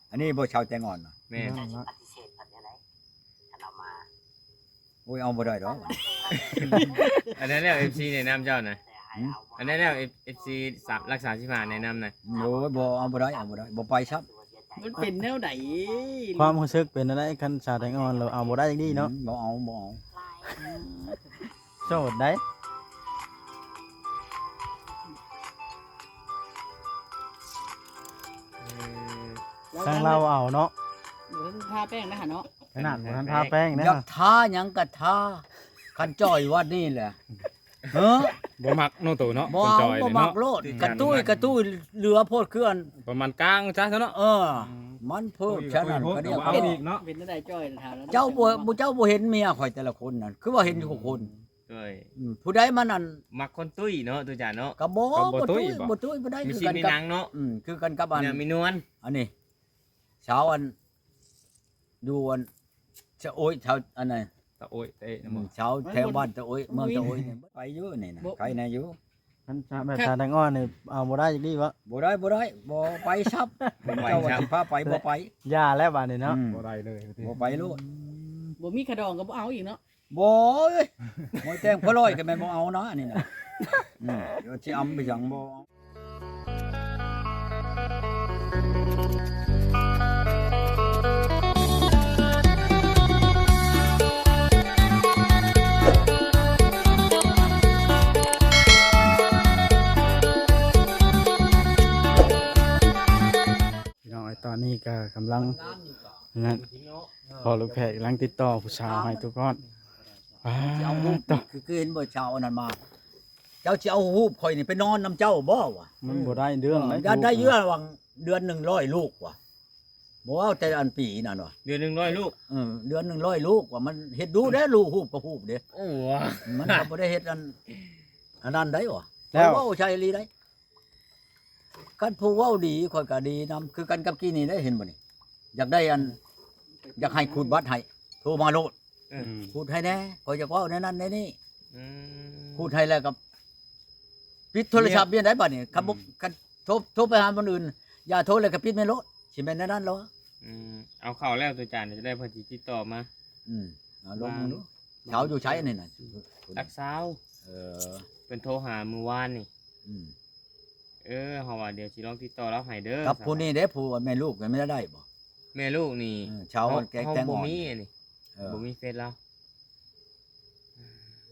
ອັນນີ້ບໍ່ ຊາວແຕງອ່ອນນະ? ແມ່ນ. ແມ່ນລະ. ໂອ້ຍ ເອົາບໍ່ໄດ້ດອກ. ອັນນັ້ນແລ້ວ ເອັຟຊີ ແນະນຳເຈົ້ານະ. ຫືມ? ອັນນັ້ນແລ້ວ ເອັຟ ເອັຟຊີ ສາມ ຫຼັກສາມສິບຫ້າແນະນຳນະ. ໂອ້ຍ ບໍ່ ເອົາບໍ່ໄດ້ ເອົາບໍ່ໄດ້ ບໍ່ໄປຊ້ຳ. ມັນເປັນແນວໃດ? ຄວາມຮູ້ສຶກເປັນແນວໃດ ຄັນສາວແຕງອ່ອນລາວເອົາບໍ່ໄດ້ຈັກດີເນາະ? ຫືມ ບໍ່ເອົາ ບໍ່ເອົາ. ໂສດໃດ໋. ທາງລາວເອົາເນາະ. ບໍ່ທັນທາແປ້ງນະຫະເນາະ. ຂະໜາດບໍ່ທັນທາແປ້ງນະ. ຢາກທາຫຍັງກະທາ ຄັນຈ່ອຍວັດນີ້ແຫຼະ. ເອີ ບໍ່ມັກເນາະໂຕເນາະ. ບໍ່ເອົາ ບໍ່ມັກໂລດ. ກະຕຸ້ຍ ກະຕຸ້ຍເຫຼືອໂພດ ຄືອັນປະມານກາງຊະເນາະ. ເອີ ມັນເພີ່ມຊະນັ້ນກະດຽວ. ເປັນແນວໃດຈ່ອຍ ຖາມແລ້ວ. ເຈົ້າບໍ່ ເຈົ້າບໍ່ເຫັນເມຍຂ້ອຍແຕ່ລະຄົນນັ້ນ ຄືວ່າເຫັນຢູ່ຄູ່ຄົນ. ໂດຍ. ອືມ ຜູ້ໃດມັນອັນ ມັກຄົນຕຸ້ຍເນາະ ຕຸຈານເນາະ. ກະບໍ່ ບໍ່ຕຸ້ຍ ບໍ່ຕຸ້ຍ ບໍ່ໄດ້. ຄືກັນກັບ ເນາະ. ອືມ ຄືກັນກັບອັນ ມີນວນ ອັນນີ້ ຊາວອັນ ຢູ່ອັນ ຊະໂອ້ຍ ຊາວອັນນັ້ນ ຕະໂອ້ຍ ຕະເອະ ອືມ ຊາວແຖວບ້ານຕະໂອ້ຍ ເມືອງຕະໂອ້ຍນີ້ ໄປຢູ່ນີ້ນະ ໄປແດ່ຢູ່. ຄັນແບບ ແຕ່ ສາວແຕງອ່ອນນີ້ເອົາບໍ່ໄດ້ຈັກດີບໍ? ບໍ່ໄດ້ ບໍ່ໄດ້ ບໍ່ໄປຊ້ຳ. ເຈົ້າວ່າຊິພາໄປ ບໍ່ໄປ. ຢ່າແລ້ວບາດນີ້ເນາະ. ອືມ ບໍ່ໄດ້ເລີຍ ບໍ່ໄປໂລດ. ອືມ ບໍ່ມີຂະດອງກະບໍ່ເອົາອີກເນາະ. ບໍ່ເອີຍ ໝໍແຕງພໍ່ລອຍກະແມ່ນບໍ່ເອົານະ ອັນນີ້ນະ. ອືມ ຊິອຳໄປຫຍັງບໍ່ເອົາ. ພີ່ນ້ອງເອີຍ ຕອນນີ້ກະກຳລັງ ນັ້ນ ພໍ່ລູກແພດກຳລັງຕິດຕໍ່ຜູ້ສາວໃຫ້ທຸກຄົນ. ປາດ ຊິເອົາຮູບ ຄື ຄືເຫັນບໍ່ ຊາວອັນນັ້ນມາ ເຈົ້າຊິເອົາຮູບຂ້ອຍນີ້ໄປນອນນຳເຈົ້າບໍ່ວະ? ມັນບໍ່ໄດ້ເລື່ອງໃດ໋. ເອີ ຢາກໄດ້ເລື່ອງຫວັງເດືອນໜຶ່ງຮ້ອຍລູກວະ. ບໍ່ເວົ້າແຕ່ອັນປີນັ້ນວະ ເດືອນໜຶ່ງຮ້ອຍລູກ. ເອີ ເດືອນໜຶ່ງຮ້ອຍລູກວະ ມັນເຮັດດູແດ່ ລູກຮູບກະຮູບເດ້. ໂອ້ ມັນກະບໍ່ໄດ້ເຮັດອັນ ອັນນັ້ນໄດ້ວະ. ແລ້ວ ເວົ້າໃສ່ອີ່ຫຼີໄດ໋. ຄັນຜູ້ເວົ້າດີຂ້ອຍກະດີນຳ ຄືກັນກັບກີ້ນີ້ໄດ໋ ເຫັນບໍ່ນີ້? ຢາກໄດ້ອັນ ຢາກໃຫ້ຂູດບັດໃຫ້ ໂທມາໂລດ. ເອີ ອືມ ຂູດໃຫ້ແດ່ ຂ້ອຍຢາກເວົ້າແນວນັ້ນແນວນີ້. ອືມ ຂູດໃຫ້ແລ້ວກະປິດໂທລະສັບ ເປັນແນວໃດບາດນີ້? ຄັນບໍ່ ອືມ ຄັນໂທ ໂທໄປຫາຄົນອື່ນ ຢ່າໂທ ແລ້ວກະປິດແມ່ນໂລດ ຊິແມ່ນແນວນັ້ນລະວະ. ອືມ ເອົາເຂົ້າແລ້ວ ໂຕຈານ ຈະໄດ້ເພິ່ນຊິຕິດຕໍ່ມາ. ອືມ ເອົາລົງເບິ່ງດູ ເຂົາຢູ່ໃສອັນນີ້ນະ? ຫຼັກຊາວ. ເອີ ເພິ່ນໂທຫາມື້ວານນີ້. ອືມ ເອີ ເຮົາວ່າດຽວຊິລອງຕິດຕໍ່ລາວໃຫ້ເດີ ກັບຜູ້ນີ້ເດ້. ຜູ້ແມ່ລູກນັ້ນແມ່ນໄດ້ບໍ່? ແມ່ລູກນີ້ ເອີ ຊາວ ເຮົາ ແກງ ເຮົາ ແຕງອ່ອນ ບໍ່ມີອັນນີ້. ເອີ ບໍ່ມີເຟສລາວ.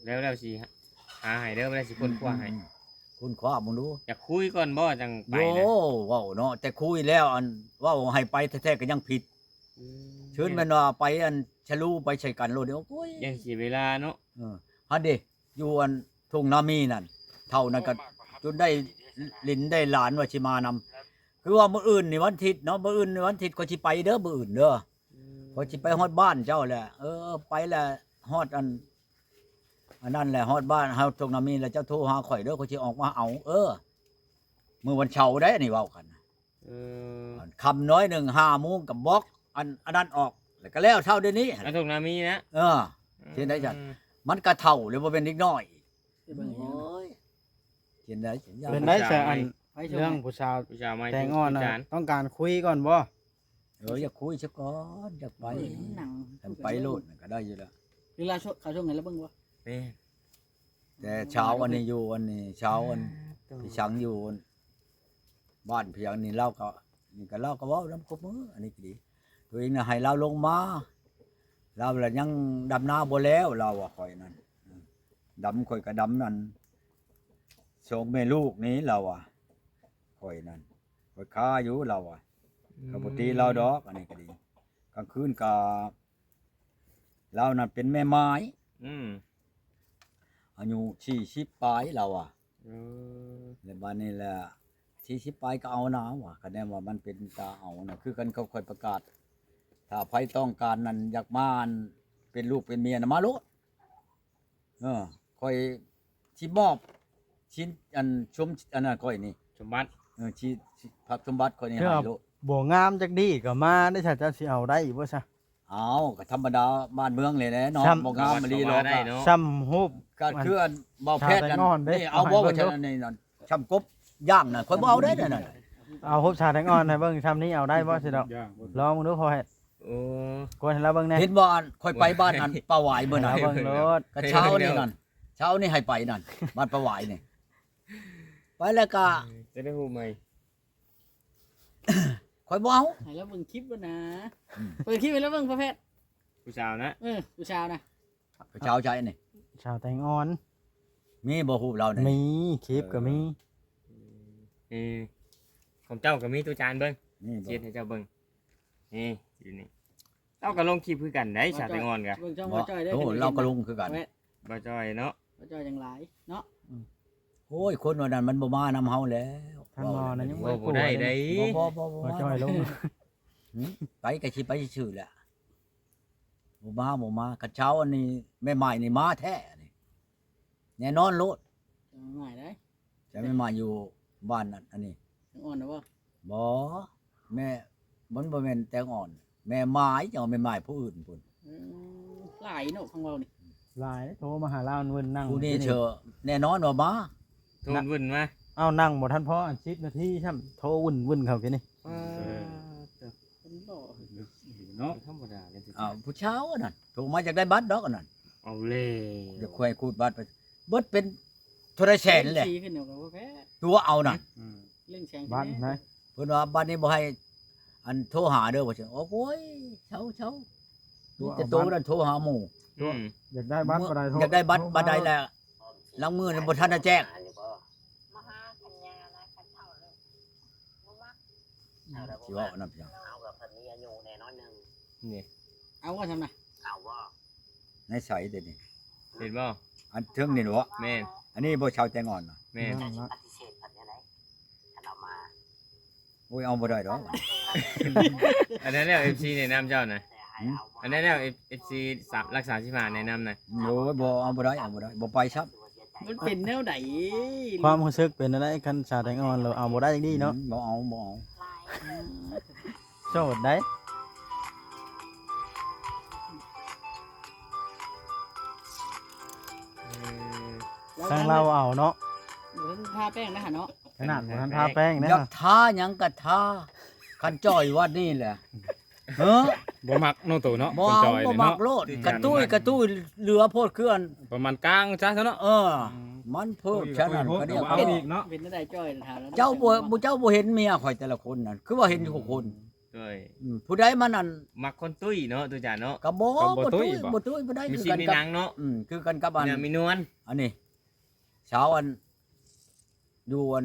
ແລ້ວ ແລ້ວຊິຫາໃຫ້ເດີ ແລ້ວຊິຄົ້ນຄວ້າໃຫ້. ອືມ ອືມ ຄົ້ນຄວ້າເບິ່ງດູ. ຢາກຄຸຍກ່ອນບໍ່ ຈັ່ງໄປນະ? ໂອ້ ເວົ້າເນາະ ແຕ່ຄຸຍແລ້ວ ອັນ ເວົ້າໃຫ້ໄປແທ້ໆກະຍັງຜິດ. ອືມ ເຊີນແມ່ນວ່າໄປອັນ ຊະລູໄປໃສ່ກັນໂລດ. ໂອ້ຍ ຢ່າເສຍເວລາເນາະ. ເອີ ຫັ້ນເດ ຢູ່ອັນທົ່ງນາມີນັ້ນ ເຖົ້ານັ້ນກະຈົນໄດ້ຫຼິນໄດ້ຫຼານວ່າຊິມານຳ. ຄືວ່າມື້ອື່ນນີ້ວັນທິດເນາະ ມື້ອື່ນນີ້ວັນທິດ ຂ້ອຍຊິໄປເດີ ມື້ອື່ນເດີ. ອືມ ຂ້ອຍຊິໄປຮອດບ້ານເຈົ້າແຫຼະ. ເອີ ໄປແລ້ວຮອດອັນ ອັນນັ້ນແຫຼະ ຮອດບ້ານເຮົາທົ່ງນາມີແລ້ວ ເຈົ້າໂທຫາຂ້ອຍເດີ ຂ້ອຍຊິອອກມາເອົາ. ເອີ ມື້ວັນເສົາໄດ໋ ອັນນີ້ເວົ້າກັນ. ເອີ ຄ່ຳໜ້ອຍໜຶ່ງ ຫ້າໂມງກະບອກອັນ ອັນນັ້ນອອກ ແລ້ວກະແລ້ວເທົ່າດຽວນີ້. ອັນທົ່ງນາມີນະ? ເອີ ອືມ ເຮັດໄດ້ຊັ້ນ ມັນກະເຖົ້າແລ້ວ ບໍ່ແມ່ນເດັກນ້ອຍ. ໂອ້ຍ ເຮັດໄດ້ຊັ້ນ ເປັນໄດ້ຊັ້ນ ອັນ ເລື່ອງຜູ້ສາວ ຜູ້ສາວໃໝ່ ແຕງອ່ອນນະ ຕ້ອງການຄຸຍກ່ອນບໍ່? ເອີ ຢາກຄຸຍຊະກ່ອນ ຢາກໄປ. ອືມ ຄັນໄປໂລດນັ້ນກະໄດ້ຢູ່ແລ້ວ. ເວລາເຂົາສົ່ງໃຫ້ລາວເບິ່ງບໍ່? ແມ່ນ. ແຕ່ຊາວອັນນີ້ຢູ່ອັນນີ້ ຊາວອັນ ອ່າ ພີ່ສັງຢູ່ອັນ ບ້ານພຽງນີ້ ລາວກະ ນີ້ກະ ລາວກະເວົ້ານຳທຸກມື້ ອັນນີ້ກະດີ. ໂຕເອງນະໃຫ້ລາວລົງມາ ລາວລະຍັງດຳນາບໍ່ແລ້ວ ລາວວ່າຂ້ອຍນັ້ນ. ອືມ ດຳ ຂ້ອຍກະດຳນັ້ນ ສອງແມ່ລູກນີ້ ລາວວ່າ ຂ້ອຍນັ້ນ ຂ້ອຍຄາຢູ່ ລາວວ່າ. ອືມ ກະບໍ່ຕິລາວດອກ ອັນນີ້ກະດີ. ກາງຄືນກະ ລາວນັ້ນເປັນແມ່ໝ້າຍ. ອືມ ອາຍຸສີ່ສິບປາຍ ລາວວ່າ. ເອີ ແລ້ວບາດນີ້ແຫຼະ ສີ່ສິບປາຍກະເອົານາວ່າ ຄະແນນວ່າມັນເປັນຕາເອົານະ. ຄືກັນກັບຂ້ອຍປະກາດ ຖ້າໃຜຕ້ອງການນັ້ນ ຢາກມາ ອັນ ເປັນລູກເປັນເມຍນະ ມາໂລດ. ເອີ ຂ້ອຍຊິມອບຊິນ ອັນ ສົມ ອັນນັ້ນຂ້ອຍນີ້ ສົມບັດ. ເອີ ຊິ ຊິ ຊັບສົມບັດຂ້ອຍນີ້ໃຫ້ໂລດ. ບໍ່ງາມຈັກດີ້ກະມາໄດ້ຊະ ເຈົ້າຊິເອົາໄດ້ບໍ່ຊະ? ເອົາ ກະທຳມະດາບ້ານເມືອງນີ້ແຫຼະເນາະ. ບໍ່ງາມມະລີດອກ ຊ້ຳຮູບ ກະຄືອັນເບົາແພດນັ້ນ ນີ້ເອົາບໍ່ວ່າຊັ້ນ ອັນນີ້ນັ້ນ ຊ້ຳກົບຢ່າງນັ້ນ ຂ້ອຍບໍ່ເອົາໄດ້ນັ້ນ. ເອົາຮູບສາວແຕງອ່ອນໃຫ້ເບິ່ງຊ່ຳນີ້ ເອົາໄດ້ບໍ່ຊິດອກ? ຢ່າງ ລອງເບິ່ງດູພໍ່ແພດ. ໂອ້ ກວນໃຫ້ລາວເບິ່ງແດ່. ເຫັນບໍ່ ອັນຂ້ອຍໄປບ້ານອັນປ້າຫວາຍມື້ນັ້ນ ໃຫ້ເບິ່ງໂລດ. ກະເຊົ້ານີ້ນັ້ນ ເຊົ້ານີ້ໃຫ້ໄປນັ້ນ ບ້ານປ້າຫວາຍນີ້ ໄປແລ້ວກະ ຈະໄດ້ຮູບໃໝ່. ຂ້ອຍບໍ່ເອົາ ໃຫ້ລາວເບິ່ງຄລິບໂລດນະ. ອືມ ເປີດຄລິບໃຫ້ລາວເບິ່ງ ພໍ່ແພດ. ຜູ້ສາວນະ? ເອີ ຜູ້ສາວນະ. ຜູ້ສາວໃສອັນນີ້? ສາວແຕງອ່ອນ. ມີບໍ່ຮູບລາວນີ້? ມີ ຄລິບກໍມີ. ເອີ ເອີ ຂອງເຈົ້າກໍມີ ຕູ້ຈານເບິ່ງ. ນີ້ ຊິເຮັດໃຫ້ເຈົ້າເບິ່ງ. ນີ້ ຢູ່ນີ້ ລາວກໍລົງຄລິບຄືກັນໄດ໋ ສາວແຕງອ່ອນກະ. ເບິ່ງຊ່ອງບ່າວຈ້ອຍເດີ. ໂອ້ ລາວກໍລົງຄືກັນ ບ່າວຈ້ອຍເນາະ. ບ່າວຈ້ອຍຈັ່ງຫຼາຍເນາະ. ອືມ ໂອ້ຍ ຄົນວ່ານັ້ນມັນບໍ່ມານຳເຮົາແລ້ວ. ທ່ານໝໍນັ້ນຍັງ ເວົ້າບໍ່ໄດ້ໄດ໋. ບໍ່ ບໍ່ ບໍ່ ບໍ່ ບ່າວຈ້ອຍລົງ. ຫື ໄປກໍຊິໄປຊື່ໆແຫຼະ. ບໍ່ມາ ບໍ່ມາ. ຄັນເຊົ້າອັນນີ້ ແມ່ໝ້າຍນີ້ມາແທ້ນີ້ ແນ່ນອນໂລດ. ແມ່ໝ້າຍໃດ໋? ແຕ່ແມ່ໝ້າຍຢູ່ບ້ານນັ້ນ ອັນນີ້ ແຕງອ່ອນນະບໍ່? ບໍ່ ແມ່ ມັນບໍ່ແມ່ນແຕງອ່ອນ ແມ່ໝ້າຍ. ເຈົ້າແມ່ໝ້າຍຜູ້ອື່ນພຸ້ນ. ອືມ ຫຼາຍເນາະ ຟັງເວົ້ານີ້ ຫຼາຍ. ໂທມາຫາລາວ ເພິ່ນນັ່ງຜູ້ນີ້ເຊີ ແນ່ນອນວ່າມາ. ໂທວຶ່ນມາ. ເອົາ ນັ່ງບໍ່ທັນພໍອັນສິບນາທີຊ້ຳ ໂທວຶ່ນໆເຂົ້າກີ້ນີ້. ປາດ ເອີ ເນາະ ທຳມະດາເລີຍ. ອ້າວ ຜູ້ສາວອັນນັ້ນໂທມາ ຢາກໄດ້ບັດດອກອັນນັ້ນ. ເອົາແລ້ວ ຢາກໄຂວ້ຂູດບັດໄປ ເບິດເປັນເທົ່າໃດແສນແຫຼະ ຕົວະເອົານັ້ນ. ອືມ ເລື່ອງແສງບັດນະ ເພິ່ນວ່າບັດນີ້ບໍ່ໃຫ້ອັນໂທຫາເດີ ວ່າຊັ້ນ. ໂອ້ຍ ເຊົາໆ ມີແຕ່ໂຕນັ້ນໂທຫາໝູ່. ອືມ ຢາກໄດ້ບັດບໍ່ໄດ້ໂທ ຢາກໄດ້ບັດ ບັດໃດແລ້ວ ຫຼັງມື້ນັ້ນບໍ່ທັນໄດ້ແຈ້ງ. ມາຫາພັນຍານະ ຄັນເຖົ້າແລ້ວບໍ່ມັກ. ຊິເວົ້ານຳເພິ່ນ ເຮົາກໍເພິ່ນມີອາຍຸແນ່ນອນໜຶ່ງ. ນີ້ ເອົາບໍ່ຊັ້ນນະ? ເອົາບໍ່? ໃນໃສເດນີ້ ເຫັນບໍ່? ອັນເທິງນີ້ບໍ່? ແມ່ນ. ອັນນີ້ບໍ່ ຊາວແຕງອ່ອນນະ? ແມ່ນ. ແມ່ນລະ ປະຕິເສດເພິ່ນແນວໃດ ຄັນເອົາມາ? ໂອ້ຍ ເອົາບໍ່ໄດ້ດອກ. ອັນນັ້ນແລ້ວ ເອັຟຊີ ແນະນຳເຈົ້ານະ. ຫື? ອັນນັ້ນແລ້ວ ເອັຟຊີ ລັກສາມສິບຫ້າແນະນຳນະ. ໂອ້ຍ ບໍ່ ເອົາບໍ່ໄດ້ ເອົາບໍ່ໄດ້ ບໍ່ໄປຊ້ຳ. ມັນເປັນແນວໃດ? ຄວາມຮູ້ສຶກເປັນແນວໃດ ຄັນສາວແຕງອ່ອນລາວເອົາບໍ່ໄດ້ຈັກດີເນາະ? ອືມ ບໍ່ເອົາ ບໍ່ເອົາ. ໂສດໃດ໋. ເອີ ທາງລາວເອົາເນາະ ບໍ່ທັນທາແປ້ງນະຫະເນາະ. ຂະໜາດບໍ່ທັນທາແປ້ງນະ ຢາກທາຫຍັງກໍທາ ຄັນຈ່ອຍວັດນີ້ແຫຼະ. ເອີ ບໍ່ມັກເນາະໂຕເນາະ ບໍ່ເອົາ ຄົນຈ່ອຍນີ້ເນາະ ບໍ່ມັກໂລດ. ອືມ ກະຕຸ້ຍ ກະຕຸ້ຍເຫຼືອໂພດ ຄືອັນປະມານກາງຊະເນາະ. ເອີ ອືມ ມັນໂພດ ໂອ້ຍ ສະນັ້ນ ກະຕຸ້ຍ ກໍເລີຍ ເອົາອີກເນາະ. ເປັນຈັ່ງໃດຈ່ອຍ ຖາມແລ້ວ ເຈົ້າບໍ່ ເຈົ້າບໍ່ເຫັນເມຍຂ້ອຍແຕ່ລະຄົນນັ້ນ ຄືວ່າເຫັນຢູ່ຄົນ. ອືມ ໂດຍ ອືມ ຜູ້ໃດມັນອັນ ມັກຄົນຕຸ້ຍເນາະ ຕຸຈານເນາະ. ກໍບໍ່ ກໍບໍ່ຕຸ້ຍ ບໍ່ຕຸ້ຍ ບໍ່ໄດ້ ມີຊີວິດມີໜັງເນາະ. ອືມ ຄືກັນກັບອັນ ມີນວນ ອັນນີ້ ສາວອັນ ຢູ່ອັນ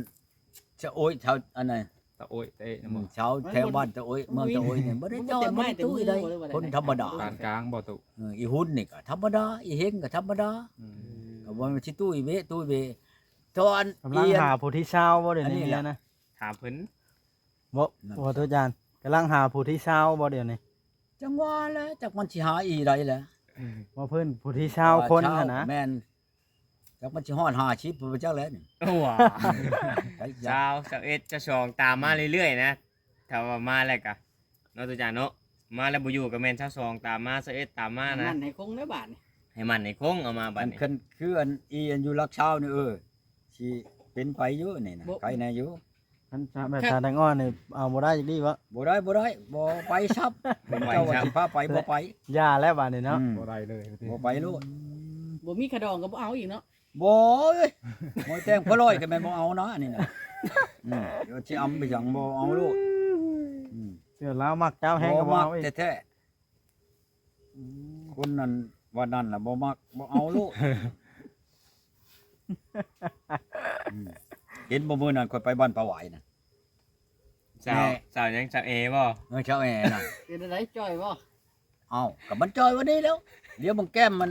ຊະໂອ້ຍ ແຖວອັນນັ້ນ ຕະໂອ້ຍເຕະນະ. ອືມ ຊາວແຖວບ້ານຕະໂອ້ຍ ເມືອງຕະໂອ້ຍນີ້ ບໍ່ໄດ້ຈ່ອຍ ບໍ່ໄດ້ຕຸ້ຍໃດ໋ ຄົນທຳມະດາ. ປານກາງບໍ່ຕຸ? ເອີ ອີຮຸ່ນນີ້ກໍທຳມະດາ ອີເຮັງກໍທຳມະດາ. ອືມ ກໍບໍ່ແມ່ນຊິຕຸ້ຍເວະ ຕຸ້ຍເວະ. ຕອນ ກຳລັງຫາຜູ້ທີຊາວບໍ່ດຽວນີ້ ເມຍນະ? ຖາມເພິ່ນ ບໍ່ ບໍ່ ໂຕຈານ ກຳລັງຫາຜູ້ທີຊາວບໍ່ດຽວນີ້? ຈັ່ງວ່າແຫຼະ ຈັກມັນຊິຫາອີໃດແຫຼະ. ອືມ ວ່າເພິ່ນຜູ້ທີຊາວຄົນຫັ້ນນະ. ແມ່ນ ຈັກມັນຊິຮອດຫ້າສິບພຸ້ນຈັກແຫຼະນີ້. ໂອ້ ຊາວ ຊາວເອັດ ຊາວສອງ ຕາມມາເລື້ອຍໆນະ. ຖ້າວ່າມາແລ້ວກະເນາະ ຕຸຈານເນາະ ມາແລ້ວບໍ່ຢູ່ກໍແມ່ນຊາວສອງຕາມມາ ຊາວເອັດຕາມມານະ. ໃຫ້ໝັ້ນໃຫ້ຄົງເດີບາດນີ້ ໃຫ້ໝັ້ນໃຫ້ຄົງເອົາມາບາດນີ້. ຄັນຄືອັນອີອັນຢູ່ຫຼັກຊາວນີ້ ເອີ ຊິເປັນໄປຢູ່ນີ້ນະ ໄກແດ່ຢູ່. ຄັນແບບສາວແຕງອ່ອນນີ້ເອົາບໍ່ໄດ້ຈັກດີບໍ? ບໍ່ໄດ້ ບໍ່ໄດ້ ບໍ່ໄປຊ້ຳ. ບໍ່ໄປຊ້ຳ ເຈົ້າວ່າຊິພາໄປ ບໍ່ໄປ ຢ່າແລ້ວບາດນີ້ເນາະ. ອືມ ບໍ່ໄດ້ເລີຍ ບໍ່ໄປໂລດ. ອືມ ບໍ່ມີຂະດອງກໍບໍ່ເອົາອີກເນາະ. ບໍ່ເອີຍ ໝໍແຕ່ງພໍ່ລອຍກໍແມ່ນບໍ່ເອົານະ ອັນນີ້ນະ. ອືມ ຊິອຳໄປຫຍັງ ບໍ່ເອົາໂລດ. ອືມ ເຊື່ອລາວມັກເຈົ້າແຮງກໍບໍ່ເອົາອີກ ແທ້ໆ. ອືມ ຄົນນັ້ນວ່ານັ້ນລະ ບໍ່ມັກ ບໍ່ເອົາໂລດ. ອືມ ເຫັນບໍ່ ມື້ນັ້ນຂ້ອຍໄປບ້ານປາຫວາຍນະ ສາວ ສາວຫຍັງ ສາວແອບໍ່? ເອີ ສາວແອນະ. ເປັນຈັ່ງໃດ ຈ່ອຍບໍ່? ເອົ້າ ກໍມັນຈ່ອຍວ່ານີ້ແລ້ວ ດຽວເບິ່ງແກ້ມມັນ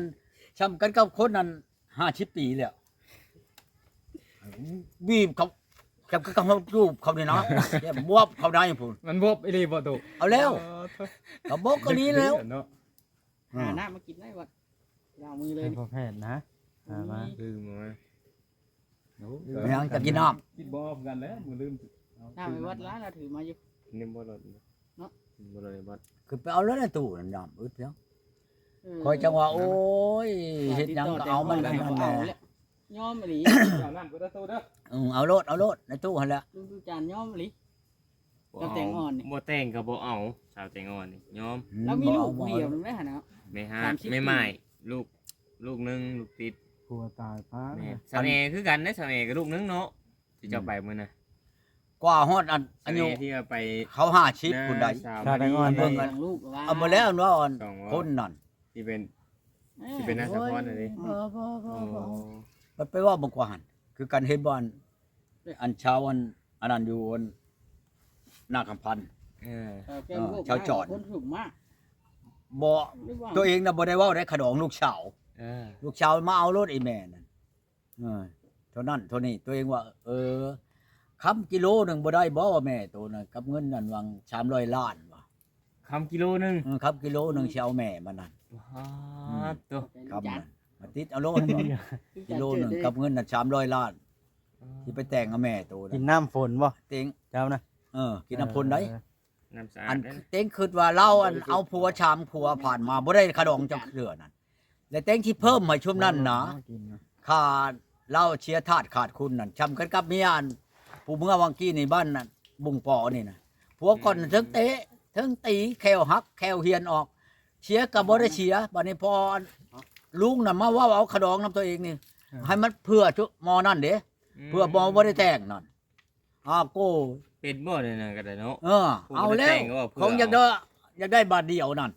ຊ່ຳກັນກັບຄົນນັ້ນຫ້າສິບປີແລ້ວ. ບີບເຂົາ ກັບ ກັບເຮົາຈູບເຂົານີ້ນະ ແກ້ມບວບເຂົ້າໃນພຸ້ນ. ມັນບວບອີ່ຫຼີບໍ່ຕຸ? ເອົາແລ້ວ ເອີ ກໍບອກກໍນີ້ແລ້ວເນາະ. ຫານ້ຳມາກິນໄດ້ບໍ່? ລ້າງມືເລີຍ ໃຫ້ພໍ່ແພດນະ ຫາມາ ລືມມາ. ໂອ້ ແມ່ນຫຍັງຈະກິນນ້ຳ? ຄິດບໍ່ອອກຄືກັນແຫຼະ ບໍ່ລືມ. ນ້ຳໄອ້ວັດລະ ລະຖືມາຢູ່ ນີ້ບໍ່ລົດເນາະ ບໍ່ລົດໄອ້ວັດ. ຂຶ້ນໄປເອົາແລ້ວໃນຕູ້ນັ້ນ ຢ້ານອຶດພຽງ. ເອີ ຂ້ອຍຈັ່ງວ່າ ໂອ້ຍ ເຮັດຫຍັງກໍເອົາມັນແລ້ວ ຍອມອີ່ຫຼີ. ເອົານ້ຳກໍໄດ້ຕູ້ເດີ. ອືມ ເອົາໂລດ ເອົາໂລດ ໃນຕູ້ຫັ້ນແຫຼະ. ລຸງຕູຈານຍອມອີ່ຫຼີ. ບໍ່ເອົາ ສາວແຕງອ່ອນນີ້ ບໍ່ແຕ່ງກໍບໍ່ເອົາ ສາວແຕງອ່ອນນີ້ຍອມ. ອືມ ລາວມີລູກຜູ້ດຽວນັ້ນແຫຼະຫັ້ນເນາະ. ແມ່ຮາກ ແມ່ໝ້າຍ ລູກ ລູກໜຶ່ງ ລູກຕິດ ຜົວຕາຍປ້າ. ແມ່ນ ສາວແອຄືກັນເດ້ ສາວແອກໍລູກໜຶ່ງເນາະ ທີ່ເຈົ້າໄປມື້ນະ ກວ່າຮອດອັນ ອາຍຸທີ່ວ່າໄປ ເຂົາຫ້າສິບພຸ້ນໃດ໋ ສາວແຕງອ່ອນ ເບິ່ງກັນ ເອົາໝົດແລ້ວເນາະ ຄົນນັ້ນ ທີ່ເປັນ ເອີ ທີ່ເປັນນາງສາວພອນນັ້ນເດ້. ບໍ່ ບໍ່ ບໍ່ ບໍ່ ໂອ້ ໄປ ໄປເວົ້າເບິ່ງກວ່າຫັ້ນ ຄືກັນເຫັນບໍ່ ອັນ ອັນຊາວ ອັນ ອັນນັ້ນຢູ່ ອັນນາຄຳພັນ ເອີ ເອີ ຊາວຈອນ ຄົນສູງມາກ ບໍ່ ຫຼືວ່າ ຕົວເອງນະບໍ່ໄດ້ເວົ້າໄດ້ຂະດອງລູກສາວ ເອີ ລູກສາວມາເອົາໂລດອີແມ່ນັ້ນ. ເອີ ເທົ່ານັ້ນເທົ່ານີ້ ຕົວເອງວ່າ ເອີ ຄຳກິໂລໜຶ່ງບໍ່ໄດ້ບໍ່ວ່າແມ່ໂຕນັ້ນ ກັບເງິນນັ້ນຫວ່າງສາມຮ້ອຍລ້ານວ່າ ຄຳກິໂລໜຶ່ງ ເອີ ຄຳກິໂລໜຶ່ງຊິເອົາແມ່ມັນນັ້ນ. ປາດໂທ້ ອືມ ຄຳນັ້ນມາຕິດເອົາໂລດ ກິໂລໜຶ່ງກັບເງິນນັ້ນສາມຮ້ອຍລ້ານ ອືມ ຊິໄປແຕ່ງເອົາແມ່ໂຕນັ້ນ. ກິນນ້ຳຝົນບໍ່ ເຕັງ ເຈົ້ານະ? ເອີ ກິນນ້ຳຝົນໃດ໋ ເອີ ນ້ຳສະອາດ ອັນເດ້ ເຕັງຄິດວ່າລາວ ອັນ ບໍ່ໄດ້ ເອົາຜົວສາມຜົວຜ່ານມາ ບໍ່ໄດ້ຂະດອງຈັກເທື່ອນັ້ນ ແລະເຕັງຊິເພີ່ມໃຫ້ຊຸມນັ້ນນະ ຂ້າລາວເສຍທາດຂາດຄຸນນັ້ນ ຊ່ຳກັນກັບເມຍ ອັນ ຜູ້ເມືອຫວ່າງກີ້ນີ້ ບ້ານນັ້ນບຸງປໍນີ້ນະ ຜົວກ່ອນ ອືມ ເທິງເຕະ ເທິງຕີ ແຂ້ວຫັກ ແຂ້ວຫຽນອອກ ເສຍກໍບໍ່ໄດ້ເສຍ. ບັດນີ້ພໍລຸງນະມາເວົ້າເອົາຂະດອງນຳຕົວເອງນີ້ ເອີ ໃຫ້ມັນເພື່ອໝໍນັ້ນເດ້ ອືມ ເພື່ອໝໍບໍ່ໄດ້ແຕ່ງນັ້ນ. ອາໂກ ເປັນບໍ່ແນວນັ້ນກໍໄດ້ເນາະ. ເອີ ເອົາແລ້ວ ຂອງຢາກໄດ້ ຢາກໄດ້ບາດດຽວນັ້ນ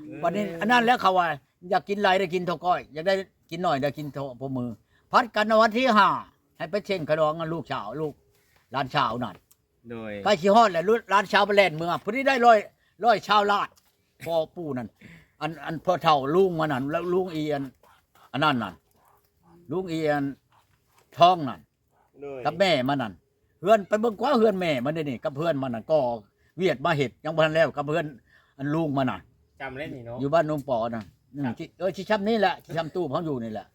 ເອີ ບັດນີ້ອັນນັ້ນແຫຼະ ເຂົາວ່າຢາກກິນຫຼາຍໄດ້ກິນເທົ່າກ້ອຍ ຢາກໄດ້ກິນໜ້ອຍໄດ້ກິນເທົ່າພໍມື ພັດກັນວັນທີຫ້າ ໃຫ້ໄປເສັງຂະດອງກັບລູກສາວ ລູກຫຼານສາວນັ້ນ. ໂດຍ ໃກ້ຊິຮອດແລ້ວ ຫຼານສາວໄປແລ່ນເມືອ ພໍດີໄດ້ຮ້ອຍ ຮ້ອຍຊາວລ້ານ ພໍ່ປູ່ນັ້ນ ອັນ ອັນພໍ່ເຖົ້າລຸງມັນນັ້ນ ແລ້ວລຸງອີ່ອັນ ອັນນັ້ນນັ້ນ ລຸງອີ່ອັນທອງນັ້ນ ໂດຍ ກັບແມ່ມັນນັ້ນ ເຮືອນ ໄປເບິ່ງກວ່າເຮືອນແມ່ມັນເດນີ້ ກັບເຮືອນມັນນັ້ນ ກໍ່ວຽດມາເຮັດ ຍັງບໍ່ທັນແລ້ວ ກັບເຮືອນອັນລຸງມັນນະ ຊ່ຳແລ້ວນີ້ເນາະ ຢູ່ບ້ານໜອງປໍນະ ອືມ ຊິ ເອີ ຊິຊ່ຳນີ້ແຫຼະ ຊິຊ່ຳຕູ້ເຮົາຢູ່ນີ້ແຫຼະ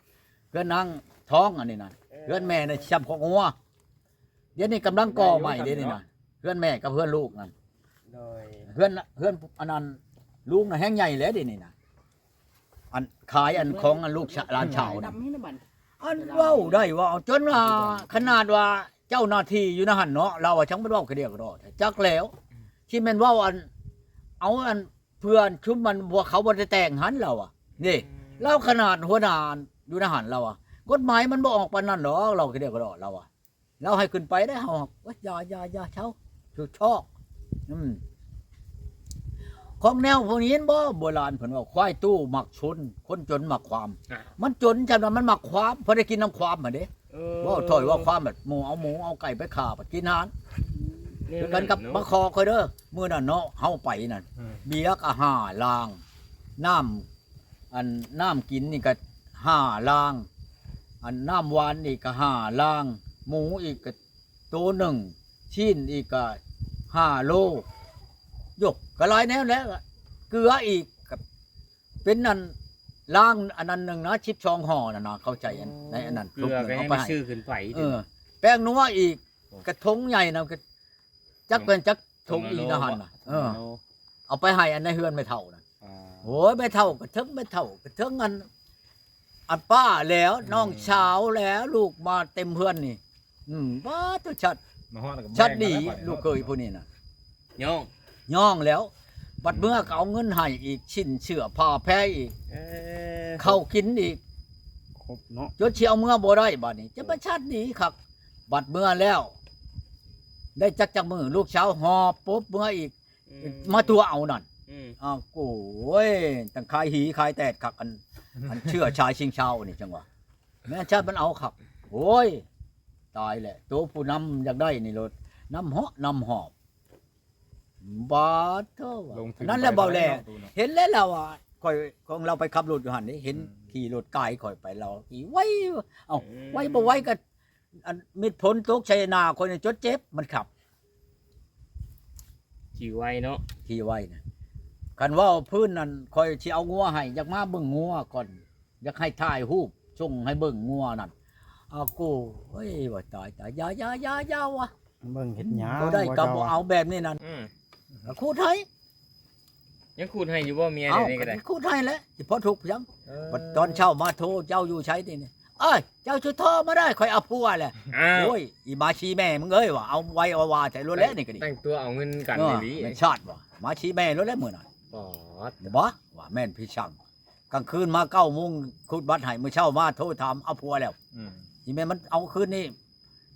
ເຮືອນນາງທອງອັນນີ້ນະ ເອີ ເຮືອນແມ່ນະຊິຊ່ຳຄອກງົວ ດຽວນີ້ກຳລັງກໍ່ໃໝ່ເດ້ນີ້ນະ ເຮືອນແມ່ກັບເຮືອນລູກນັ້ນ ໂດຍ ເຮືອນ ເຮືອນອັນນັ້ນ ລຸງນະແຮ່ງໃຫຍ່ແລ້ວເດ້ນີ້ນະ ອັນຂາຍອັນຂອງອັນລູກຊະ ຫຼານສາວນະ ອັນເວົ້າໄດ້ວ່າ ຈົນວ່າຂະໜາດວ່າເຈົ້າໜ້າທີ່ຢູ່ໃນຫັ້ນເນາະ ລາວວ່າຈັ່ງມັນເວົ້າກະດຽວກະດໍ້ ຈັກແລ້ວ ຊິແມ່ນເວົ້າອັນ ເອົາອັນ ເພື່ອຊຸມມັນ ພວກເຂົາບໍ່ໄດ້ແຕ່ງຫັ້ນ ລາວວ່າ ນີ້ ອືມ ລາວຂະໜາດຫົວໜ້າຢູ່ໃນຫັ້ນ ລາວວ່າ ກົດໝາຍມັນບໍ່ອອກປານນັ້ນດອກ ລາວກະດຽວກະດໍ້ ລາວວ່າ ລາວໃຫ້ຂຶ້ນໄປໄດ້ ເຮົາ ໂອ້ຍ ຢ່າ ຢ່າ ຢ່າ ເຊົາ ຖືກຊອກ ອືມ ຂອງແນວພວກນີ້ເຫັນບໍ່ ໂບລານເພິ່ນເວົ້າ ຄວາຍຕູ້ມັກຊົນ ຄົນຈົນມັກຄວາມ ອ່າ ມັນຈົນຈັ່ງນັ້ນ ມັນມັກຄວາມ ເພິ່ນໄດ້ກິນນຳຄວາມຫັ້ນເດ້ ເອີ ເວົ້າຖ້ອຍເວົ້າຄວາມ ແບບໝູ່ເອົາໝູ ເອົາໄກ່ໄປຂ້າ ໄປກິນຫັ້ນ ຄືກັນກັບມາຂໍຂ້ອຍເດີ ມື້ນັ້ນເນາະ ເຮົາໄປນັ້ນ ເອີ ເບຍກໍຫ້າລາງ ນ້ຳ ອັນນ້ຳກິນນີ້ກໍຫ້າລາງ ອັນນ້ຳຫວານນີ້ກໍຫ້າລາງ ໝູອີກກໍໂຕໜຶ່ງ ຊີ້ນອີກກໍຫ້າໂລ ໂຢ ກໍຫຼາຍແນວແຫຼະ ເກືອອີກກໍເປັນອັນລາງອັນນັ້ນໜຶ່ງນະ ສິບສອງຫໍ່ນັ້ນນະ ເຂົ້າໃຈອັນ ໃນອັນນັ້ນ ເກືອກໍຍັງໄດ້ຊື້ຂຶ້ນໄປ ເອີ ແປ້ງນົວອີກ ກະຖົງໃຫຍ່ນະ ກະຈັກແມ່ນຈັກຖົງອີກນະຫັ້ນນະ ເອີ ເອົາໄປໃຫ້ອັນໃນເຮືອນແມ່ເຖົ້ານະ ໂອ້ຍ ແມ່ເຖົ້າກະເທິງ ແມ່ເຖົ້າກະເທິງ ອັນ ອັນປ້າແລ້ວ ອືມ ນ້ອງສາວແລ້ວ ລູກມາເຕັມເຮືອນນີ້ ອືມ ປາດໂທ້ ຊັດ ມາຮອດແລ້ວກໍ ຊັດດີ ແບ່ງກັນແລ້ວ ລູກເຂີຍຜູ້ນີ້ນະ ຍ້ອງ ຍ້ອງແລ້ວ ບັດເມືອກໍເອົາເງິນໃຫ້ອີກ ຊິ້ນເສື້ອຜ້າແພອີກ ເອີ ເຂົ້າກິນອີກ ຄົບເນາະ ຈົນຊິເອົາເມືອບໍ່ໄດ້ ບາດນີ້ຈະມາຊັດດີຄັກ ບັດເມືອແລ້ວ ໄດ້ຈັກ ຈັກມື້ ລູກສາວຫອບປົບເມືອອີກ ອືມ ມາຕົວະເອົານັ້ນ ອືມ ອ້າວ ໂອ້ຍ ຕັ້ງຂາຍຫີຂາຍແຕດຄັກ ອັນ ອັນເຊື້ອຊາຍຊິງຊາວນີ້ ຈັ່ງວ່າ ແມ່ນຊາດມັນເອົາຄັກ ໂອ້ຍ ຕາຍແຫຼະ ໂຕຜູ້ນຳຢາກໄດ້ນີ້ໂລດ ນຳເຫາະນຳຫອບ ບາດໂທ້ ອັນນັ້ນແຫຼະ ເບົາແຫຼ ເຫັນແລ້ວລາວວ່າ ຂ້ອຍ ຂອງລາວໄປຂັບລົດຢູ່ຫັ້ນເດ້ ເຫັນ ອືມ ຂີ່ລົດກາຍຂ້ອຍໄປ ລາວຂີ່ໄວ ເອົ້າ ອືມ ໄວບໍ່ໄວກໍ ອັນ ມິດຝົນຕົກໃສ່ໜ້າຂ້ອຍນີ້ຈົນເຈັບ ມັນຂັບ ຂີ່ໄວເນາະ ຂີ່ໄວນະ ຄັນເວົ້າພື້ນນັ້ນ ຂ້ອຍຊິເອົາງົວໃຫ້ ຢາກມາເບິ່ງງົວກ່ອນ ຢາກໃຫ້ຖ່າຍຮູບສົ່ງໃຫ້ເບິ່ງງົວນັ້ນ ອາໂກ ໂອ້ຍ ວ່າຕາຍ ຕາຍ ຢ່າ ຢ່າ ຢ່າ ຢ່າ ວ່າ ເບິ່ງເຮັດຫຍັງ ບໍ່ໄດ້ກໍບໍ່ເອົາແບບນີ້ນັ້ນ ອືມ ກໍຂູດໃຫ້ ຍັງຂູດໃຫ້ຢູ່ບໍ່ເມຍ ເອົ້າ ດຽວນີ້ກໍໄດ້ ກໍຂູດໃຫ້ແຫຼະ ຊິພໍທຸກຫຍັງ ເອີ ບັດຕອນເຊົ້າມາໂທ ເຈົ້າຢູ່ໃສນີ້ ໂອ້ ເອີຍ ເຈົ້າຊຸດທໍ່ມາໄດ້ ຂ້ອຍເອົາຜົວແຫຼະ. ອ້າວ ໂອ້ຍ ອີໝາຊີແມ່ມຶງເອີຍວ່າ ເອົາໄວເອົາວາແທ້ໂລດແຫຼະນີ້ກໍດີ. ແຕ່ງຕົວເອົາເງິນກັນອີ່ຫຼີ ແມ່ນຊາດບໍ່ ໝາຊີແມ່ໂລດແຫຼະມື້ນັ້ນ. ບໍ່ວ່າແມ່ນພີ່ຊ່າງ ກາງຄືນມາເກົ້າໂມງຂູດບັດໃຫ້ ມື້ເຊົ້າມາໂທຖາມເອົາຜົວແລ້ວ. ອືມ ອີແມ່ມັນເອົາຄືນນີ້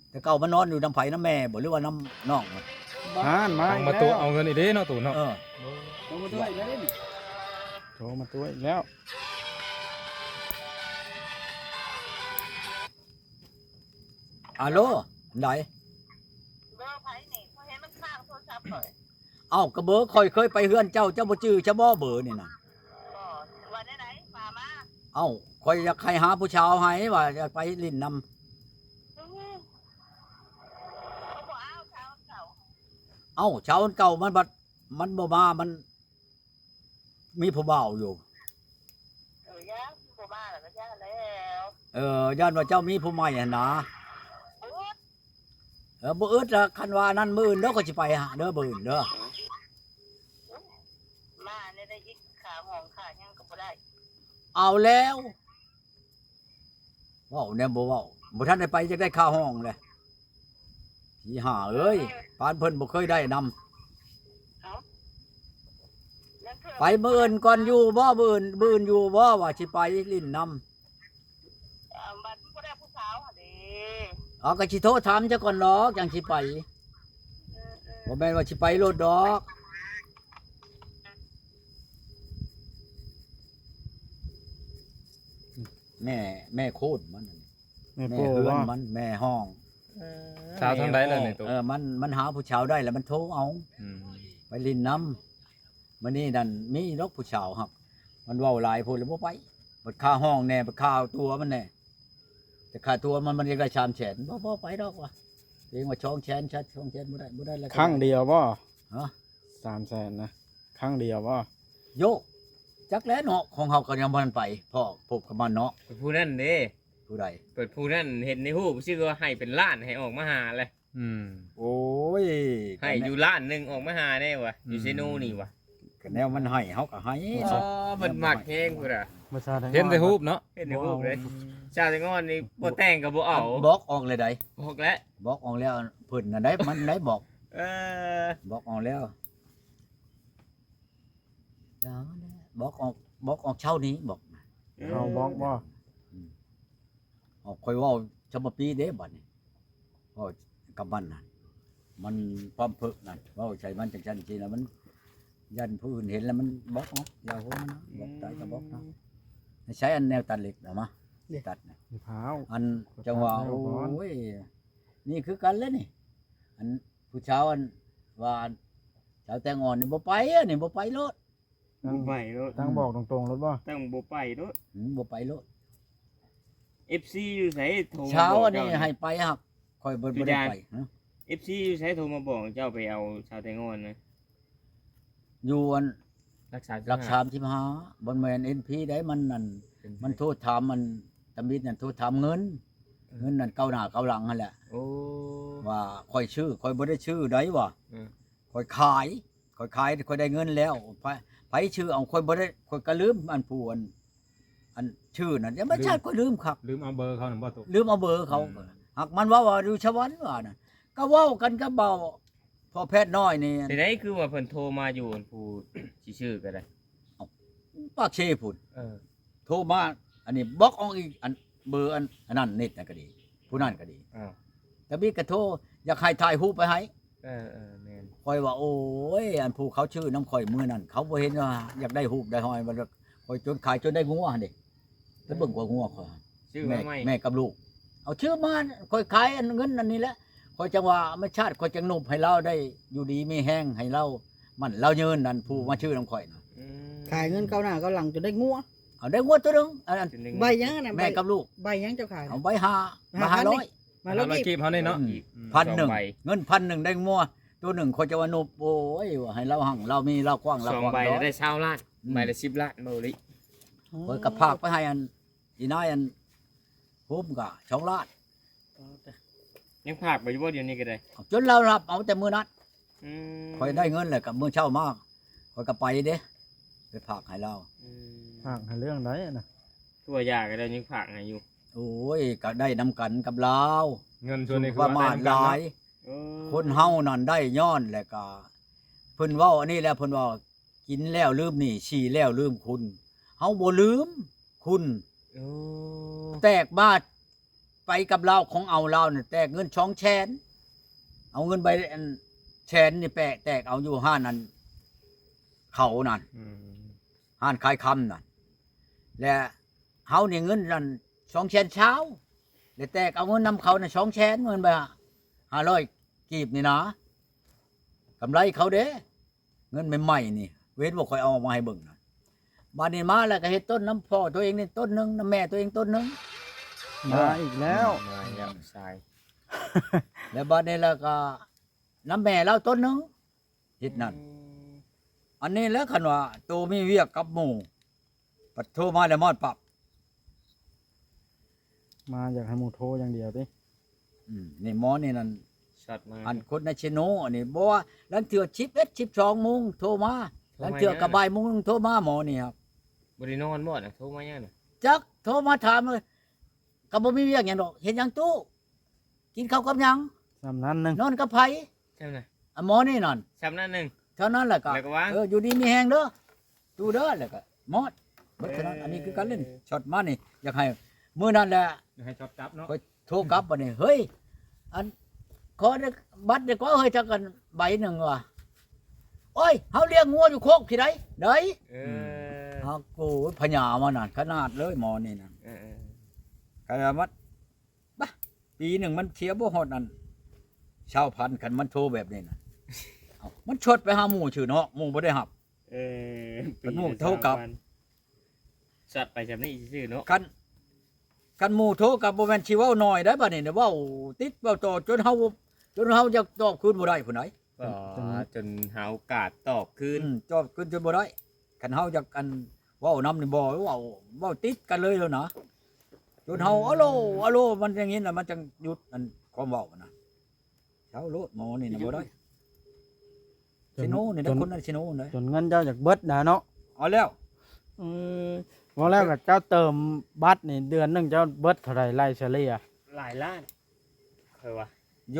ແຕ່ເກົ່າມັນນອນຢູ່ນຳໃຜ ນຳແມ່ບໍ່ ຫຼືວ່ານຳນ້ອງ? ຫັ້ນມາອີກແລ້ວ ມາຕົວະເອົາເງິນອີກເດ້ເນາະ ໂຕເນາະ. ເອີ ໂທມາຕົວະອີກແລ້ວ ໂທມາຕົວະອີກແລ້ວ. ອາໂລ ອັນໃດ? ເບີໃຜນີ້? ຂ້ອຍເຫັນມັນຄ້າງໂທລະສັບຂ້ອຍ. ເອົ້າ ກໍເບີຂ້ອຍເຄີຍໄປເຮືອນເຈົ້າ ເຈົ້າບໍ່ຈື່ຊະບໍ່ເບີນີ້ນະ? ບໍ່ ວ່າແນວໃດ? ວ່າມາ. ເອົ້າ ຂ້ອຍຢາກໃຫ້ຫາຜູ້ສາວໃຫ້ ວ່າຢາກໄປຫຼິ້ນນຳ. ອືມ ເຂົາບໍ່ເອົາຊາວເກົ່າ. ເອົ້າ ຊາວເກົ່າມັນບັດ ມັນບໍ່ມາ ມັນ ມີຜູ້ບ່າວຢູ່. ເອີ ຢ່າ ບໍ່ມາແລ້ວກໍຢ່າແລ້ວ. ເອີ ຢ້ານວ່າເຈົ້າມີຜູ້ໃໝ່ຫັ້ນນາ. ບໍ່ອຶດ ເອີ ບໍ່ອຶດລະ ຄັນວ່ານັ້ນ ມື້ອື່ນເດີ ຂ້ອຍຊິໄປຫາເດີ ມື້ອື່ນເດີ. ມາແນວໃດອີກ ຄ່າຫ້ອງຄ່າຫຍັງກໍບໍ່ໄດ້. ເອົາແລ້ວ ເວົ້າແນວບໍ່ເວົ້າ ບໍ່ທັນໄດ້ໄປ ຢາກໄດ້ຄ່າຫ້ອງແຫຼະ. ອີຫ່າເອີຍ ປານເພິ່ນບໍ່ເຄີຍໄດ້ນຳ. ເອົ້າ ໄປມື້ອື່ນກ່ອນຢູ່ບໍ່? ມື້ອື່ນ ມື້ອື່ນຢູ່ບໍ່ ວ່າຊິໄປຫຼິ້ນນຳ? ເອົ້າ ບັດບໍ່ໄດ້ຜູ້ສາວຫັ້ນເດ້. ເອົາ ກໍຊິໂທຖາມເຈົ້າກ່ອນດອກ ຈັ່ງຊິໄປ. ເອີໆ ບໍ່ແມ່ນວ່າຊິໄປໂລດດອກ. ແມ່ ແມ່ໂຄດມັນ ແມ່ ແມ່ເຮືອນມັນ ແມ່ຫ້ອງ. ເອີ ສາວທາງໃດລະນີ້ໂຕ? ເອີ ມັນ ມັນຫາຜູ້ສາວໄດ້ລະ ມັນໂທເອົາ. ອືມ ໄປຫຼິ້ນນຳ. ມື້ນີ້ນັ້ນມີດອກຜູ້ສາວ ຫາກມັນເວົ້າຫຼາຍໂພດລະບໍ່ໄປ. ບັດຄ່າຫ້ອງແດ່ ບັດຄ່າຕົວະມັນແດ່. ແຕ່ຄ່າຕົວະມັນ ມັນຢາກໄດ້ສາມແສນ. ບໍ່ ບໍ່ໄປດອກວ່າ ເກງວ່າສອງແສນ ສອງແສນບໍ່ໄດ້ ບໍ່ໄດ້ລະ. ຄັ້ງດຽວບໍ່? ຮະ? ສາມແສນນະ ຄັ້ງດຽວບໍ່? ໂຢ ຈັກແຫຼະເນາະ ຂອງເຮົາກໍຍັງບໍ່ທັນໄປພໍ້ພົບກັບມັນເນາະ. ຜູ້ນັ້ນເດ້. ຜູ້ໃດ? ເປີດຜູ້ນັ້ນເຫັນໃນຮູບ ຊື່ວ່າໃຫ້ເປັນລ້ານ ໃຫ້ອອກມາຫາແຫຼະ. ອືມ ໂອ້ຍ ໃຫ້ຢູ່ລ້ານໜຶ່ງ ອອກມາຫາແດ່ວ່າ ອືມ ຢູ່ເຊໂນນີ້ວ່າ. ກໍແນວມັນໃຫ້ເຮົາກໍໃຫ້. ອໍ ເພິ່ນມັກແຮງພຸ້ນນະ ເຫັນແຕ່ຮູບເນາະ. ເຫັນແຕ່ຮູບເລີຍ. ຊາວແຕງອ່ອນນີ້ບໍ່ແຕ່ງກໍບໍ່ເອົາ. ບລັອກອອກແລ້ວໃດ໋. ບລັອກແລ້ວ ບລັອກອອກແລ້ວ. ເພິ່ນນັ້ນໃດ໋ ມັນໄດ້ບລັອກ. ເອີ ບລັອກອອກແລ້ວ. ບລັອກອອກ ບລັອກອອກເຊົ້ານີ້ ບລັອກ. ເອົາບລັອກບໍ່? ອືມ ເອົາ ຂ້ອຍເວົ້າສຳມະປີເດ້ບັດນີ້ ເວົ້າກັບມັນນະ ມັນຄວາມເພິກນັ້ນ ເວົ້າໃສ່ມັນຈັ່ງຊັ້ນຈັ່ງຊີ້ລະ ມັນຢ້ານຜູ້ອື່ນເຫັນລະ ມັນບລັອກເນາະ. ຢ່າຫົວມັນນະ ບລັອກໄດ້ກໍບລັອກເນາະ. ໃຊ້ອັນແນວຕັດເຫຼັກນະ ມາຕັດນະ. ອັນຈັ່ງວ່າ ໂອ້ຍ ນີ້ຄືກັນແຫຼະນີ້ ອັນຜູ້ສາວອັນວ່າ ສາວແຕງອ່ອນນີ້ບໍ່ໄປ ອັນນີ້ບໍ່ໄປໂລດ. ບໍ່ໄປໂລດ ຕັ້ງບອກຕົງໆໂລດບໍ່? ຕັ້ງບໍ່ໄປໂລດ. ອືມ ບໍ່ໄປໂລດ. ເອັຟຊີຢູ່ໃສໂທມາບອກເຈົ້ານີ້? ເຊົ້າອັນນີ້ໃຫ້ໄປ ຫາກຂ້ອຍບໍ່ ບໍ່ໄດ້ໄປ. ຮະ? ເອັຟຊີຢູ່ໃສໂທມາບອກເຈົ້າໄປເອົາສາວແຕງອ່ອນນະ? ຢູ່ອັນຫຼັກສາມສິບຫ້າ ຫຼັກສາມສິບຫ້າ ບໍ່ແມ່ນເອັນພີໃດ໋. ມັນນັ້ນ ມັນໂທຖາມ ມັນຕຳອິດນັ້ນ ໂທຖາມເງິນ ເງິນນັ້ນເກົ້າໜ້າເກົ້າຫຼັງຫັ້ນແຫຼະ. ໂອ້ ວ່າຂ້ອຍຊື້ ຂ້ອຍບໍ່ໄດ້ຊື້ໃດ໋ວ່າ ເອີ ຂ້ອຍຂາຍ ຂ້ອຍຂາຍ ຂ້ອຍໄດ້ເງິນແລ້ວ ໃຜ ໃຜຊື້ເອົາ ຂ້ອຍບໍ່ໄດ້ ຂ້ອຍກໍລືມ ອັນຜູ້ ອັນ ອັນຊື່ນັ້ນ ຢ່າມາຊາດ ຂ້ອຍລືມຄັກ ລືມເອົາເບີເຂົານັ້ນບໍ່? ລືມເອົາເບີເຂົາ. ຫາກມັນເວົ້າວ່າຢູ່ສະຫວັນວ່ານັ້ນ ກໍເວົ້າກັນກັບເບົາພໍ່ແພດນ້ອຍນີ້. ຈັ່ງໃດຄືວ່າເພິ່ນໂທມາຢູ່ ອັນຜູ້ຊິຊື້ກໍໄດ້ ເອົ້າ ປາກເຊພຸ້ນ. ເອີ ໂທມາ ອັນນີ້ບລັອກອອກອີກ ອັນເບີ ອັນ ອັນນັ້ນ ເນັດນັ້ນກໍດີ ຜູ້ນັ້ນກໍດີ. ອ່າ ທຳອິດກໍໂທ ຢາກໃຫ້ຖ່າຍຮູບໄປໃຫ້. ເອີໆ ແມ່ນ. ຂ້ອຍວ່າ ໂອ້ຍ ອັນຜູ້ເຂົາຊື້ນຳຂ້ອຍມື້ນັ້ນ ເຂົາບໍ່ເຫັນວ່າຢາກໄດ້ຮູບໄດ້ຮອຍ ວ່າຂ້ອຍຈົນຂາຍຈົນໄດ້ງົວຫັ້ນເດ້. ໄປເບິ່ງກວ່າງົວຂ້ອຍ ຊື້ມາໃໝ່ ແມ່ກັບລູກ ເອົາຊື້ມາ ຂ້ອຍຂາຍອັນເງິນອັນນີ້ແຫຼະ ຂ້ອຍຈັ່ງວ່າ ມາຊາດ ຂ້ອຍຈັ່ງນົບໃຫ້ລາວໄດ້ຢູ່ດີມີແຮງ ໃຫ້ລາວໝັ້ນລາວຍືນ ອັນຜູ້ມາຊື້ນຳຂ້ອຍນະ. ອືມ ຂາຍເງິນເກົ້າໜ້າເກົ້າຫຼັງຈົນໄດ້ງົວ. ເອົາ ໄດ້ງົວຕົວໜຶ່ງ ອັນ ໃບຫຍັງຫັ້ນນະ? ແມ່ກັບລູກ. ໃບຫຍັງເຈົ້າຂາຍ? ເອົາໃບຫ້າ ໃບຫ້າຮ້ອຍ ມາລະກີບ ເຮົານີ້ເນາະ. ອືມ ພັນໜຶ່ງ ເງິນພັນໜຶ່ງໄດ້ງົວຕົວໜຶ່ງ ຂ້ອຍຈະວ່ານົບ ໂອ້ຍ ວ່າໃຫ້ລາວຮັ່ງລາວມີລາວກວ້າງລາວກວ້າງ ສອງໃບໄດ້ຊາວລ້ານ ອືມ ໃບລະສິບລ້ານ ເບົາຫຼີ. ຂ້ອຍກໍຝາກໄປໃຫ້ອັນ ອີນາຍອັນໂຮມກໍສອງລ້ານ. ຍັງຝາກໄປຢູ່ບໍ່ດຽວນີ້ກໍໄດ້? ຈົນລາວຮັບເອົາແຕ່ມື້ນັ້ນ. ອືມ ຂ້ອຍໄດ້ເງິນແລ້ວກໍມື້ເຊົ້າມາ ຂ້ອຍກໍໄປເດ້ ໄປຝາກໃຫ້ລາວ. ອືມ ຝາກໃຫ້ເລື່ອງໃດນະ? ຕົວຢາກໍໄດ້ ຍັງຝາກໃຫ້ຢູ່. ໂອ້ຍ ກໍໄດ້ນຳກັນກັບລາວ. ເງິນສ່ວນນີ້ຄືວ່າໄດ້ນຳກັນເນາະ. ເອີ ຄົນເຮົານັ້ນໄດ້ຍ້ອນ ແລ້ວກໍເພິ່ນເວົ້າອັນນີ້ແຫຼະ ເພິ່ນວ່າ ກິນແລ້ວລືມໜີ້ ສີ້ແລ້ວລືມຄຸນ. ເຮົາບໍ່ລືມຄຸນ. ໂອ້ ແຕກບາດໄປກັບລາວ ຂອງເອົາລາວນັ້ນ ແຕກເງິນສອງແສນ ເອົາເງິນໃບອັນແສນນີ້ແປະແຕກເອົາຢູ່ຮ້ານນັ້ນ ເຂົານັ້ນ ອືມ ຮ້ານຂາຍຄຳນັ້ນ ແລະ ເຮົານີ້ເງິນນັ້ນສອງແສນຊາວ ແລະ ແຕກເອົາເງິນນຳເຂົານັ້ນສອງແສນ ເງິນໃບຫ້າຮ້ອຍກີບນີ້ນາ ກຳໄລເຂົາເດ້. ເງິນໃໝ່ໆນີ້ ເຫັນບໍ່ ຂ້ອຍເອົາອອກມາໃຫ້ເບິ່ງນະ. ບາດນີ້ມາແລ້ວກໍເຮັດຕົ້ນນຳພໍ່ຕົວເອງນີ້ຕົ້ນໜຶ່ງ ນຳແມ່ຕົວເອງຕົ້ນໜຶ່ງ. ມາອີກແລ້ວ ມາອີກແລ້ວຊາຍ. ແລ້ວບາດນີ້ແລ້ວກໍນຳແມ່ລາວຕົ້ນໜຶ່ງ ເຮັດນັ້ນ. ອືມ ອັນນີ້ແຫຼະ ຄັນວ່າໂຕມີວຽກກັບໝູ່ ພັດໂທມາແລ້ວມອດປັບ. ມາຢາກໃຫ້ໝູ່ໂທຢ່າງດຽວຕິ. ອືມ ນີ້ໝໍນີ້ນັ້ນ ຊັດມາ ອັນຄົນໃນເຊໂນອັນນີ້ ບໍ່ວ່າລາງເທື່ອສິບເອັດ ສິບສອງໂມງໂທມາ ໂທມາ ລາງເທື່ອກໍບ່າຍໂມງໂທມາໝໍນີ້. ບໍ່ໄດ້ນອນບໍ່ນະ ໂທມາຫຍັງນະ? ຈັກ ໂທມາຖາມເລີຍ ກໍບໍ່ມີວຽກຫຍັງດອກ. ເຮັດຫຍັງຕູ້? ກິນເຂົ້າກັບຫຍັງ? ສ່ຳນັ້ນໜຶ່ງ. ນອນກັບໃຜ? ສ່ຳນັ້ນ ອາ ໝໍນີ້ນັ້ນ ສ່ຳນັ້ນໜຶ່ງ. ເທົ່ານັ້ນແຫຼະກໍ ແລ້ວກໍວ່າ ເອີ ຢູ່ດີມີແຮງເດີ ຕູ້ເດີ ແລ້ວກໍໝົດ ໝົດເທົ່ານັ້ນ. ເອີ ອັນນີ້ຄືກັນເລີຍ ຊັອດມານີ້ ຢາກໃຫ້ມື້ນັ້ນແຫຼະ ຢາກໃຫ້ຊັອດຈັບເນາະ. ຂ້ອຍໂທກັບບັດນີ້ ເຮີ້ຍ ອັນ ຂໍໄດ້ບັດໄດ້ກວ່າເຮີ້ຍ ຈັກອັນໃບໜຶ່ງວ່າ ໂອ້ຍ ເຮົາລ້ຽງງົວຢູ່ໂຄກພີ້ໃດ ໄດ້. ເອີ ອືມ ຫາໂກຍພະຍາມານັ້ນ ຂະໜາດເລີຍໝໍນີ້ນະ. ເອີໆ ຂະໜາດມັນ ບະ ປີໜຶ່ງມັນເສຍບໍ່ຮອດອັນຊາວພັນ ຄັນມັນໂທແບບນີ້ນະ. ເອົ້າ ມັນຊັອດໄປຫາໝູ່ຊື່ເນາະ ໝູ່ບໍ່ໄດ້ຮັບ. ເອີ ປີໜຶ່ງ ໝູ່ໂທກັບ ຊັອດໄປຊ່ຳນີ້ຊື່ໆເນາະ. ຄັນ ຄັນໝູ່ໂທກັບບໍ່ແມ່ນຊິເວົ້າໜ້ອຍໄດ໋ ບາດນີ້ນະ ເວົ້າຕິດເວົ້າຕໍ່ ຈົນເຮົາ ຈົນເຮົາຢາກຕອບຄືນບໍ່ໄດ້ພຸ້ນໃດ໋. ອໍ ຈົນຫາໂອກາດຕອບຄືນ. ອືມ ຕອບຄືນຈົນບໍ່ໄດ້. ຄັນເຮົາຢາກອັນເວົ້ານຳນີ້ບໍ່ ເວົ້າ ເວົ້າຕິດກັນເລີຍແລ້ວນະ ຈົນເຮົາ ອືມ ອາໂລ ອາໂລ ມັນຢ່າງນີ້ນະ ມັນຈັ່ງຢຸດອັນຄວາມເວົ້ານະ. ເຊົາໂລດ ໝໍນີ້ນະບໍ່ໄດ້. ຈນ ຊິໂນນີ້ນະ ຈົນ ຄົນນັ້ນຊິໂນນີ້ ຈົນເງິນເຈົ້າຢາກເບິດນະເນາະ. ເອົາແລ້ວ ອືມ ເວົ້າແລ້ວກໍເຈົ້າເຕີມບັດນີ້ ເດືອນໜຶ່ງເຈົ້າເບິດເທົ່າໃດ ໄລ່ສະເລ່ຍ? ຫຼາຍລ້ານ ຂ້ອຍວ່າ ໂຢ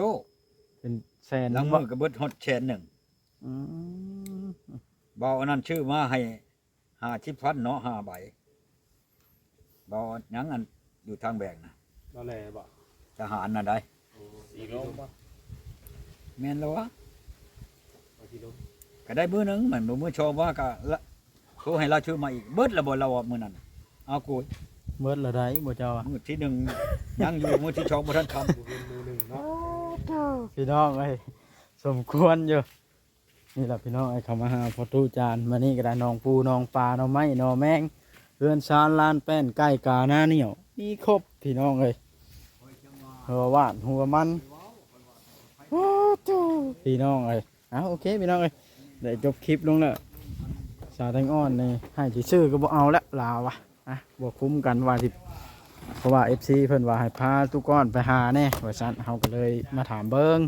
ເປັນແສນ ລາງມື້ກໍເບິດຮອດແສນໜຶ່ງ. ອືມ ເບົາອັນນັ້ນຊື້ມາໃຫ້ຫ້າສິບພັນເນາະ ຫ້າໃບ. ເບົາຫຍັງອັນຢູ່ທາງແບງນະ ເບົາແຫຼບໍ່? ທະຫານນະໄດ໋. ໂອ້ ສີລົມບໍ່? ແມ່ນແລ້ວວະ ເອົາສີລົມ ກໍໄດ້ມື້ໜຶ່ງ ມັນບໍ່ມື້ຊອງວ່າກໍລະ ໂທໃຫ້ລາວຊື້ມາອີກ. ເບິດແລ້ວບໍ່ລາວວ່າມື້ນັ້ນ? ເອົາໂກຍ ເບິດແລ້ວໄດ໋ ບໍ່ເຈົ້າວ່າ ມື້ທີໜຶ່ງຍັງຢູ່ ມື້ທີສອງບໍ່ທັນຄຳ. ບໍ່ເຫັນມື້ໜຶ່ງເນາະ. ໂອ້ ພີ່ນ້ອງເອີຍ ສົມຄວນຢູ່. ນີ້ລະພີ່ນ້ອງເອີຍ ເຂົ້າມາຫາພໍ່ຕູ້ຈານ ມື້ນີ້ກໍໄດ້ໜອງປູໜອງປາ ໜໍ່ໄມ້ໜໍ່ແມງ ເຮືອນຊານລານແປ້ນ ໄກ່ການາໜຽວ ມີຄົບພີ່ນ້ອງເອີຍ ຫົວຫວ່ານຫົວມັນ. ໂອ້ໂຕ ພີ່ນ້ອງເອີຍ ເອົາ ໂອເຄພີ່ນ້ອງເອີຍ ໄດ້ຈົບຄລິບລົງແລ້ວ. ສາວແຕງອ່ອນນີ້ໃຫ້ຊື່ໆກໍບໍ່ເອົາແລ້ວ ລາວວ່າ ອ່ະ ບໍ່ຄຸ້ມກັນວ່າຊິ ເພາະວ່າເອັຟຊີເພິ່ນວ່າໃຫ້ພາຕຸກອນໄປຫາແດ່ວ່າຊັ້ນ ເຮົາກໍເລີຍມາຖາມເບິ່ງ.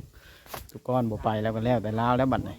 ຕຸກອນບໍ່ໄປແລ້ວ ກໍແລ້ວແຕ່ລາວແລ້ວບັດນີ້.